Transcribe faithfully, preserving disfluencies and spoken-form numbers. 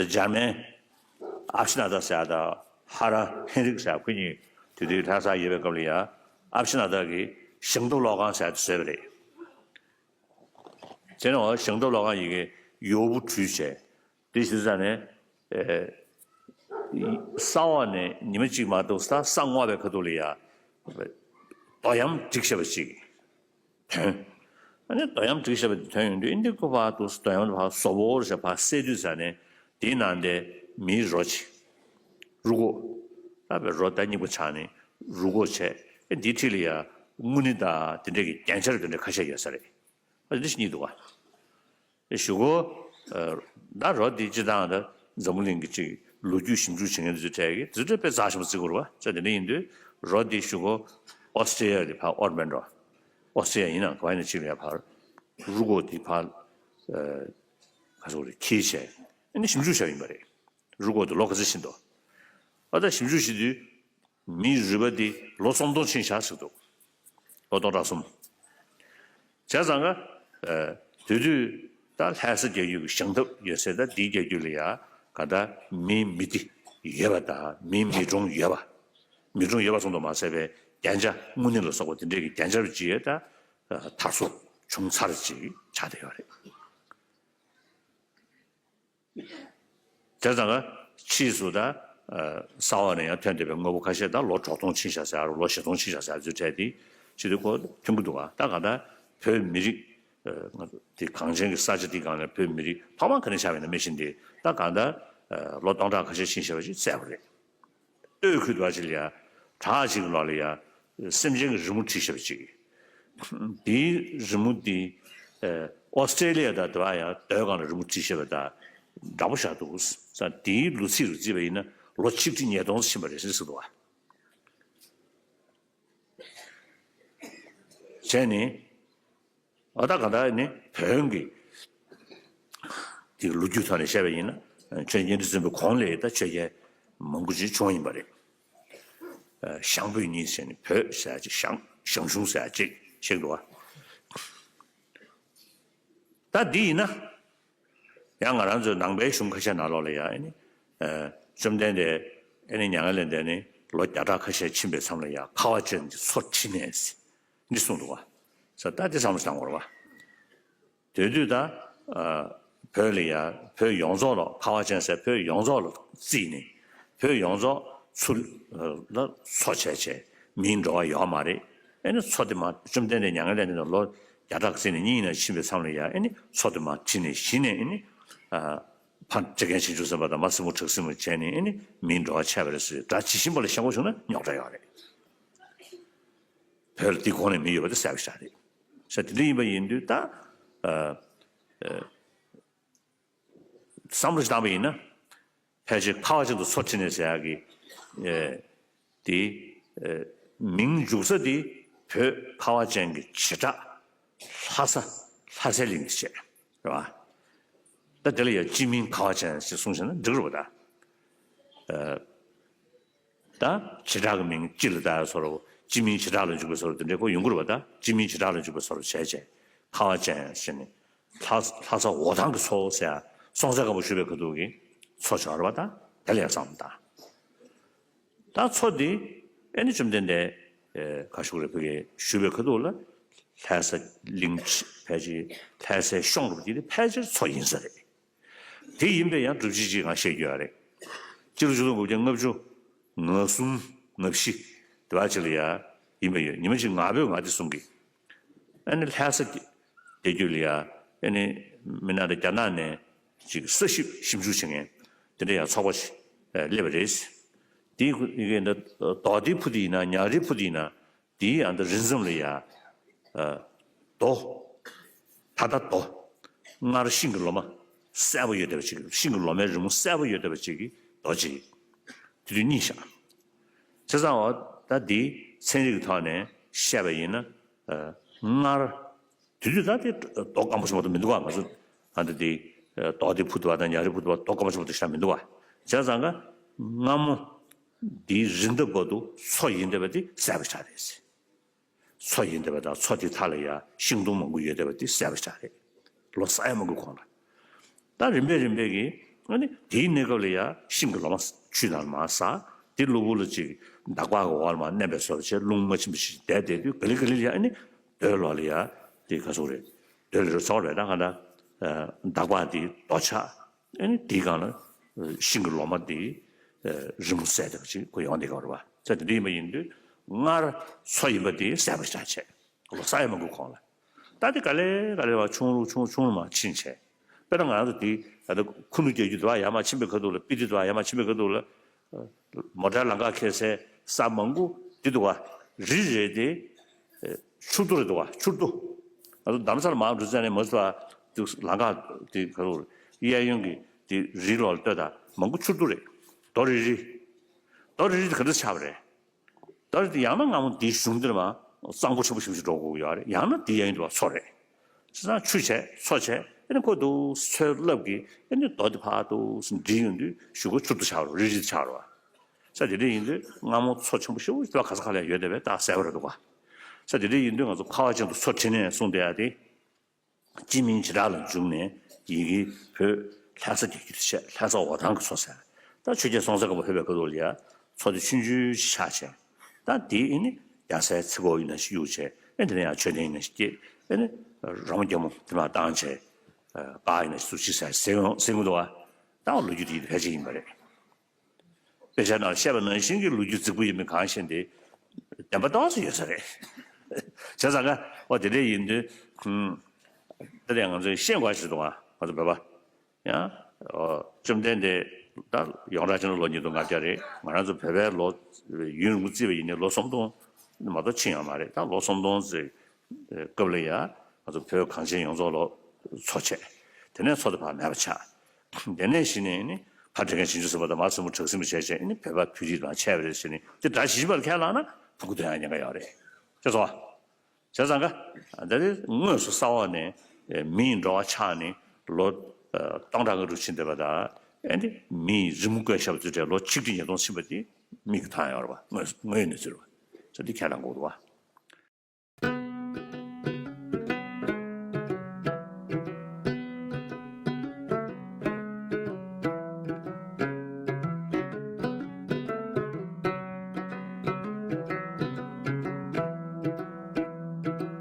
འཇར་མན་ཨབ་ཤི་ན་ད་ཟེར་ཡ་དང་ཧ་ར་ཧེན་རིག་ཟེར་ཡ་ཁོ་གཉིས་དེ་དུས་ལྷ་ས་ཡོད་པའི་སྐབས་ལ་ཡ་ཨབ་ཤི་ན་ད་གིས་ཞིང་སྟོབས་གློག་ཁང་ཟེར་ཡ་དེ་བཟོས་པ་རེད། དེ་ནས་ཞིང་སྟོབས་གློག་ཁང་ཡི་གེ་ཡོ་བུ་བྲུས་བྱས། དེ་བྱས་ཙང་ནས་ཨེ། ས་འོག་ནས་ཉི་མ་གཅིག་མ་གཏོགས་ས་ས་སྔོག་པའི་ཁ་ཐུག་ལ་ཡ། རྡོ་གཡམ་བསྒྲིགས་བཞག་པ་ཅིག་ཐོན། ཨ་ནི་རྡོ་གཡམ་བསྒྲིགས་བཞག་པ་དེ་ཐོན་ཡོང་དུས་ཨིན་དི་ཁོ་ཕར་འདུག་རྡོ་གཡམ་དེ་ཕར་བཟོ་བོར་བྱས་ཕར་སེལ་དུས་ཙང་ནས་དེའི་ནང་དེ་མིའི་རོ་ཅིག་རུས་ཁོག་ད་བའི་རོ་ད་སྙིང་པོ་ཆགས་ནས་རུས་ཁོག་བྱས། ཨེ་འདིའི་འཁྲིས་ལ་ཡ་དངུལ་ནི་དང་དེ་འདྲས་ཀྱི་རྒྱན་ཆ་རེ་དེ་འདྲས་ཁ་ཤས་ཡོད་ས་རེད། ཨ་འདི་ཞིག་རྙེད་འདུག་ག་གཞུག་གུ། ད་རོ་འདི་སྤྱི་བཏང་ད་འཛམ་བུ་གླིང་གི་ཅིག་ལོ་རྒྱུས་ཞིབ་འཇུག་བྱེད་མཁན་དེ་ཚོའི་གྲས་ཀྱིས་དེ་ཚོ་དཔེ་རྩ་ཆེན་པོ་བརྩི་གི་རེད་བ། ས་དེ་འདྲ་ཡིན་དུས་རོ་འདི་གཞུག་གུ་ཨོ་སི་ཀྲི་ཡ་ལ་ཕར་ཨོར་མན་རོ། ཨོ་སི་ཀྲི་ཡ་ཡིན་ནམ་ག་བ་ཡིན་ན་ཅིག་ལ་ཕར་རུས་ཁོག་འདི་ཕར་ག་ཚོད་རེད་འཁྱེར་བྱས་ཨ་ནི་ཞིབ་འཇུག་བྱས་པ་ཡིན་པ་རེད། རུས་ཁོག་འདི་ལོ་ག་ཚོད་ཕྱིན་འདུག་ཨ་ད་ཞིབ་འཇུག་བྱེད་དུས། མིའི་རུས་པ་འདི་ལོ་སུམ་སྟོང་ཕྱིན་བཞག་ཟེར་འདུག་ལོ་སྟོང་ཕྲག་གསུམ། བྱས་ཙང་ཀ་ཨ། དེ་དུས་ད་ལྷ་ས་རྒྱལ་རྒྱུད་ཀྱི་ཞིང་ཐབ་ཡོད་སའི་ད་འདིའི་རྒྱལ་རྒྱུད་ལ་ཡ་ག་ད་མིའི་མི་སྡེ་ཡོད་པ་དང་མིའི་མི་གྲངས་ཡོད་པ། མི་གྲངས་ཡོད་པ་ཙམ་དུ་མ་ཟད་པའི་རྒྱན་ཆ་དངུལ་ནི་ལ་སོགས་པ་དེ་འདྲས་ཀྱི་རྒྱན་ཆ་རུ་ཅིག་ད་དར་སྲོལ་བྱུང་ཚར་ཅིག་ཆགས་བསྡད་ཡོད་རེད། དེ་ཙང་ཀ་ཕྱིས་སུ་ད་ས་འོག་ནས་ཡང་ཐོན་བསྡད་པའི་དངོས་པོ་ཁ་ཤས་ད་ལོ་དྲུག་སྟོང་ཕྱིན་བཞག་ཟེར་ལོ་བཞི་སྟོང་ཕྱིན་བཞག་ཟེར་ཚུལ་འཕྲད་དེ་ཕྱི་དུས་ཁོ་མཐུན་གྱི་འདུག་ག་ད་ག་ད་བོད་མི་རིགས་དེ་གངས་ཅན་གྱི་ས་ཆ་འདི་སྒང་ནས་བོད་མི་རིགས་ཕ་མ་ག་ནས་ཆགས་པ་ཡིན་ན་མེད་བཞིན་དེ་ད་ག་ད་ལོ་སྟོང་ཕྲག་ཁ་ཤས་ཕྱིན་བཞག་པ་ཞིག་གསལ་པོ་རེད། སྟོད་ཁུལ་དུ་བ་ཅིག་ལ་ཡ་བྲག་ཅིག་ལོགས་ལ་ཡ་སེམས་ཅན་གྱི་རི་མོ་བྲིས་བཞག་པ་ཅིག་དེའི་རི་མོ་འདི་ཨོ་སི་ཀྲེ་ལི་ཡ་དང་དེ་བ་ཡ་རྡོའི་སྒང་ལ་རི་མོ་བྲིས་བཞག་པ་དང་འདྲ་པོ་ཞིག་འདུག་ས་དེའི་ལོ་ཚིགས་རུ་བརྩིས་པ་ཡིན་ན་ལོ་ཆིག་ཁྲི་ཉིས་སྟོང་ཕྱིན་པ་རེད་ཟེར་འདུག་བ། བྱས་ནས། ཨ་ད་ག་ད་ནི་བོན་གྱི་དེ་ལོ་རྒྱུས་ཐོག་ནས་བཤད་པ་ཡིན་ན་ཆོས་རྒྱལ་བསྟན་འཛིན་ཆེན་པོའི་གོང་ལས་ད་ཆོས་རྒྱལ་མང་པོ་ཅིག་བྱུང་བ་ཡིན་པ་རེད། ཞང་བོད་གཉིས་ཟེར་ནས་བོད་ཟེར་ཡ་ཅིག་ཞང་ཞང་ཞུང་ཟེར་ཡ་ཅིག་བཤད་འདུག་བ། ད་འདི་ཡིན་ན་ཡང་ང་རང་ཚོའི་ནང་པའི་གཞུང་ཁ་ཤས་ནང་ལོགས་ལ་ཡང་ཨ་ནི་བཅོམ་ལྡན་འདས་ཨ་ནི་མྱ་ངན་ལས་འདས་ནས་ལོ་བརྒྱ་ཕྲག་ཁ་ཤས་ཕྱིན་པའི་མཚམས་ལ་ཡང་ཁ་བ་ཅན་གྱི་མཚོ་ཁྲི་ནས་འདི་གསུངས་འདུག་བ། ས་ད་འདི་བསམ་བློ་བཏང་དགོས་རེད་བ། དེ་དུས་ད་བོད་ལ་ཡ་བོད་ཡོངས་རྫོགས་ལ་ཁ་བ་ཅན་ཟེར་བོད་ཡོངས་རྫོགས་ལ་བརྩིས་ནས་བོད་ཡོངས་རྫོགས་ཚུར་ལ་མཚོ་བྱས་བྱས་མིའི་འགྲོ་བ་ཡོད་མ་རེད། ཨེ་ནི་མཚོ་དེ་མ་བཅོམ་ལྡན་འདས་མྱ་ངན་ལས་འདས་ནས་ལོ་བརྒྱ་ཕྲག་ཟིན་ནས་གཉིས་ནས་ཕྱིན་པའི་མཚམས་ལ་ཡ་ཨེ་ནི་མཚོ་དེ་མ་བྲིས་ནས་གཞི་ནས་ཨེ་ནི་ཕ་ཇི་རྒན་ཆོས་འབྱོར་ཟེར་བ་དང་མ་སྲིན་མོ་བྲག་སྲིན་མོ་བྱས་ནས་ཨེ་ནི་མིའི་འགྲོ་བ་ཆད་པ་རེད་ཟེར་སྒྲ་ཇི་བཞིན་པ་ལ་ཤེས་དགོས་བྱུང་ན་རྙོག་དྲ་ཡོད་རེད། བོད་ལ་དེའི་གོང་ནས་མི་ཡོད་པ་དེ་གསལ་པོ་ཞིག་རེད། ས་དེ་འདྲ་ཡིན་པ་ཡིན་དུས་ད། བསམ་བློ་ཞིག་བཏང་པ་ཡིན་ན། ཕལ་ཆེར་ཁ་བ་ཅན་དུ་མཚོ་ཁྲི་ནས་ཟེར་ཡག་གི་ཨེ། དེ་ཨེ། མིང་འཇུག་ས་དེ་བོད་ཁ་བ་ཅན་གྱི་བྱེ་བྲག་ལྷ་ས་ལྷ་སའི་གླིང་དུ་བྱས་རེད་བ། ད་དེ་ལ་ཡང་སྤྱི་མིང་ཁ་བ་ཅན་ཞེས་གསུངས་བཞག་ན་འགྲིག་རེད་བ་ད། ཨེ། ད་བྱེ་བྲག་གི་མིང་སྤྱི་ལ་བཏགས་ཡ་བཟོ་འདྲ་སྤྱི་མིང་བྱེ་བྲག་ལ་འཇུག་པའི་བཟོ་འདྲ་དེ་འདྲའི་སྐོར་ཡོང་གི་རེད་བ། ད་སྤྱི་མིང་བྱེ་བྲག་ལ་འཇུག་པའི་བཟོ་བྱས་བྱས་ཁ་བ་ཅན་ཟེར་ནས་ལྷ་ལྷ་ས་འོ་ཐང་གི་མཚོ་ཟེར་ཡ་སྲོང་བཙན་སྒམ་པོ་བཞུགས་པའི་ཁ་ཐུག་གི་མཚོ་ཆགས་རེད་བ། ད་དེ་ལ་ཡང་བསམ་བློ་བཏང་། ད་མཚོ་འདི་ཨེ་ནི་བཅོམ་ལྡན་འདས་ག་ཞུ་རེད་བོད་ཀྱི་བཞུགས་པའི་ཁ་ཐུག་ལ་ལྷ་ས་གླིང་ཕལ་ཆེར་ལྷ་སའི་གཤོང་རུ་འདི་ནི་ཕལ་ཆེར་མཚོ་ཡིན་ས་རེད། དེ་ཡིན་པས་ཡང་སྒྲུབ་བྱེད་ཅིག་ང་བཤད་རྒྱུ་ཡོད་རེད། སྤྱི་ལོ་ཆིག་སྟོང་དགུ་བརྒྱ་ལྔ་བཅུ་ང་གསུམ་ང་བཞི་དེ་བ་ཅིག་ལ་ཡ་ཡིན་པ་ཡོད། ཉི་མ་ཞིག་ང་ཕོད་ང་དེ་གསུང་གི་ཨ་ནི་ལྷ་ས་སྡེ་རྒྱུད་ལ་ཡ་ཨ་ནི་མི་ནག་དང་རྒྱ་ནག་ནས་ཅིག་ས་ཞིབ་ཞིབ་འཇུག་བྱེད་མཁན་དེ་འདྲ་ཡ་ཚོགས་པ་ཞིག་སླེབས་པ་རེད། དེའི་ཁུ་ཡི་གེ་འདི་རྡོ་དེ་ཕུ་དེ་ཡིན་ན་ཉག་རི་ཕུ་དེ་ཡིན་ན། དེའི་ཨ་མདོ་རི་མཚམས་ལ་ཡ། རྡོ། ད་ལྟ་རྡོ། སྔར་ཤིང་གི་ལོ་མ་གསལ་པོ་ཡོད་བསྡད་པ་ཅིག་ཤིང་གི་ལོ་མའི་རི་མོ་གསལ་པོ་ཡོད་བསྡད་པ་ཅིག་གི་རྡོ་ཅིག་དེ་དུས་རྙེད་བཞག་བྱས་ཙང་འོ་ད་འདིའི་ཚན་རིག་གི་ཐོག་ནས་བཤད་པ་ཡིན་ན། སྔར། དེ་དུས་ད་དེ་རྡོ་སྐམ་པོ་ཞིག་མ་གཏོགས་མི་འདུག་ག་ང་ཚོ་ཨ་ད་དེ་རྡོ་དེ་ཕུ་དུ་བ་དང་ཉག་རི་ཕུ་དུ་བ་རྡོ་སྐམ་པོ་ཞིག་མ་གཏོགས་ཤ་མི་འདུག་ག་བྱས་ཙང་ཀ་སྔ་མོ། འདིའི་རི་འདབས་བར་དུ་མཚོ་ཡིན་བསྡད་པ་དེ་གསལ་པོ་ཆགས་རེད། མཚོ་ཡིན་བསྡད་པ་དང་མཚོ་དེའི་མཐའ་ལ་ཡ་ཤིང་སྡོང་མང་པོ་ཡོད་བསྡད་པ་དེ་གསལ་པོ་ཆགས་རེད། ལོ་ས་ཡ་མང་པོའི་གོང་ལ། ད་རིམ་པས་རིམ་པས་ཀྱིས་ ཨ་ནི་དེའི་གནས་སྐབས་ལ་ཡ་ཤིང་གི་ལོ་མ་ཆུ་ནང་ལ་མར་ཟག་དེ་གློ་བུར་ལ་ཅིག་འདག་པ་གི་འོག་ལ་མར་མནན་པའི་བཟོ་འདྲ་བྱས། རླུང་མ་ཕྱིན་པ་ཞིག་བསྡད་བསྡད་དུས་ག་ལེ་ག་ལེ་ལ་ཡ་ཨ་ནི་རྡོའི་ལོགས་ལ་ཡ་དེ་ག་ཟེར་རེད། རྡོའི་ལོ་ཚོར་བས་ད་ག་ད་འདག་པ་དེ་རྡོ་ཆགས། ཨ་ནི་དེའི་སྒང་ལ་ཤིང་གི་ལོ་མ་དེ་རི་མོ་བསྲེགས་བསྡད་པ་ཅིག་ཁོ་ཡོང་བསྡད་ཀྱི་ཡོད་རེད་པ། ད་དེ་འདྲ་ཡིན་པ་ཡིན་དུས་སྔར་མཚོ་ཡིན་པ་དེ་ཟད་པ་ཞིག་ཆགས་བྱས། ལོ་ས་ཡ་མང་པོའི་གོང་ལ། ད་དེ་ག་ལེ་ག་ལེ་བ་ཆུང་རུ་ཆུང་ཆུང་རུ་མར་ཕྱིན་བྱས། དཔེར་ན་ང་རང་ཚོ་དེ་ད་ལྟ་ཁུ་ནུ་རྒྱག་རྒྱུ་དུ་བ་ཡར་མར་ཕྱིན་པའི་ཁ་ཐུག་ལ། སྤི་ཏི་དུ་བ་ཡར་མར་ཕྱིན་པའི་ཁ་ཐུག་ལ། མོ་ཊའི་ལམ་ཁ་འཁེལ་སའི་ས་མང་པོ་དེ་འདུག་བ། རི་རེད་དེ། ཆུ་རྡོ་རེད་འདུག་བ། ཆུ་རྡོ། ང་ཚོ་རྡ་རམ་ས་ལ་མར་འགྲོ་ཙང་ནས་མ་སུ་བ་དེ་ལམ་ཁ་དེ་ག་རུ་གཡས་གཡོན་གྱི་དེ་རི་ལོག་ལ་ལྟོས་དང་མང་པོ་ཆུ་རྡོ་རེད། རྡོ་རི་རི། རྡོ་རི་རི་དེ་ག་འདྲ་ཆགས་པ་རེད། རྡོ་རི་དེ་ཡང་ན་སྔ་མོ་དེའི་གཞུང་དེར་མར་གཙང་པོ་ཆེན་པོ་ཞེ་པོ་ཞིག་འགྲོ་དགོས་ཀྱི་ཡོད་རེད། ཡང་ན་དེའི་གཡས་གཡོན་དུ་བ་མཚོ་རེད། བྱས་ཙང་ཆུ་བྱས་མཚོ་བྱས་ཨ་ནི་ཁོ་འདུག་མཚོའི་རླབས་ཀྱིས་ཨ་ནི་རྡོ་དེ་ཕར་འདུག་སེ་འདྲིལ་ཡོང་དུས་གཞུག་གུ་ཆུ་རྡོ་ཆགས་རོ། རི་རི་ཆགས་རོ། ས་དེ་འདྲ་ཡིན་དུས་སྔ་མོ་མཚོ་ཆེན་པོ་ཞེ་པོ་ཅིག་ག་ས་ག་ལ་ཡོད་བསྡད་པས་ད་ཟད་པ་རེད་འདུག་ག་ས་དེ་འདྲ་ཡིན་དུས་ང་ཚོ་ཁ་བ་ཅན་དུ་མཚོ་ཁྲི་ནས་གསུངས་བསྡད་ཡ་དེ། སྤྱི་མིང་བྱེ་བྲག་ལ་འཇུག་ནས་ཡི་གེ་བོད་ལྷ་ས་རྒྱལ་རྒྱུད་དུ་བཤད། ལྷ་ས་འོ་ཐང་གི་མཚོ་ཟེར། ད་ཆོས་རྒྱལ་སྲོང་བཙན་སྒམ་པོ་ཕེབས་པའི་སྐབས་དུ་ལ་ཡ་མཚོ་དེ་ཆུང་ཆུང་ཞིག་ཆགས་བྱས། ད་དེ་ཨེ་ནི་རྒྱལ་སའི་ཚིག་གོ་ཡིན་ན་ཞིག་གཡུགས་བྱས། ཨེ་དེ་ནས་ཡང་མཆོད་རྟེན་ཡིན་ན་ཞིག་བསྐྱེད། ཨེ་ནི་ར་མོ་རྒྱལ་མོ་དེ་མར་བཏང་བྱས། པར་ཡིན་ན་ཞིག་བཙུགས་ཤིག་ཟེར་ཟེར་ཡོང་ཟེར་གྱི་འདུག་བ། ད་ལོ་རྒྱུས་དེ་ཡིན་ཕལ་ཆེར་ཡིན་པ་རེད། དཔེ་ཆ་ནང་བཤད་པ་ནང་བཞིན་གྱི་ལོ་རྒྱུས་རྫིག་པོ་ཡིན་མིན་གང་ཤེས་ཏེ། བདེན་པ་ཏོག་ཙམ་ཡོད་ས་རེད། བྱས་ཙང་ཀ་འོ་དེ་འདྲ་ཡིན་དུས། ད་ལྟ་ང་ཚོས་ཤེས་དགོས་ཞིག་འདུག་ང་ཚོ་བོད་པ། ཡང་། བཅོམ་ལྡན་འདས་ད་ཡོངས་གྲགས་བྱས་ན་ལོ་ཉིས་སྟོང་ལྔ་བརྒྱ་རེད། ང་རང་ཚོ་བོད་པའི་ལོ་ཡུན་རིང་པོ་བརྩིས་པ་ཡིན་ནའི་ལོ་སུམ་སྟོང་མ་གཏོགས་ཕྱིན་ཡོད་མ་རེད། ད་ལོ་སུམ་སྟོང་ཙམ་སྐབས་ལ་ཡ་ང་ཚོ་བོད་གངས་ཅན་ཡོངས་རྫོགས་ལ་མཚོ་ཆད། དེ་ནས་མཚོ་དེ་ཕར་མེད་པ་ཆགས། དེ་ནས་གཞི་ནས་ནི་ཕ་བདེ་མཁན་བྱང་ཆུབ་སེམས་དཔའ་དང་མ་སྲིན་མོ་བྲག་སྲིན་པོ་བྱས་བྱས་ནི་བོད་པ་བོད་རིགས་ལ་ཆད་པ་རེད་ཟེར་ནས་དེ་འདྲ་ཞིབ་པར་ཁས་བླངས་ན་ཕྲུ་གུ་ཐོན་ཡག་ཉེན་ཁ་ཡོད་རེད། ཤེས་སོང་ང་། བྱས་ཙང་ཀ་ད་དེ་དངོས་སུ་ས་འོག་ནས་མི་ཡི་འགྲོ་བ་ཆགས་ནས་ལོ་སྟོང་ཕྲག་ལྔ་དྲུག་ཕྱིན་བསྡད་པ་དང་། ཨེ་འདི་མི་ཡི་རི་མོ་བརྐོས་བཞག་པ་ཚོའི་གྲས་ལོ་ཆིག་ཁྲི་ཉིས་སྟོང་ཕྱིན་པ་དེ་མིག་གིས་མཐོང་ཡོད་རེད་པ། དངོས་དངོས་ཡོད་གནས་ཚུལ་རེད་པ། ས་འདི་ཁས་བླངས་དགོས་འདུག་པ།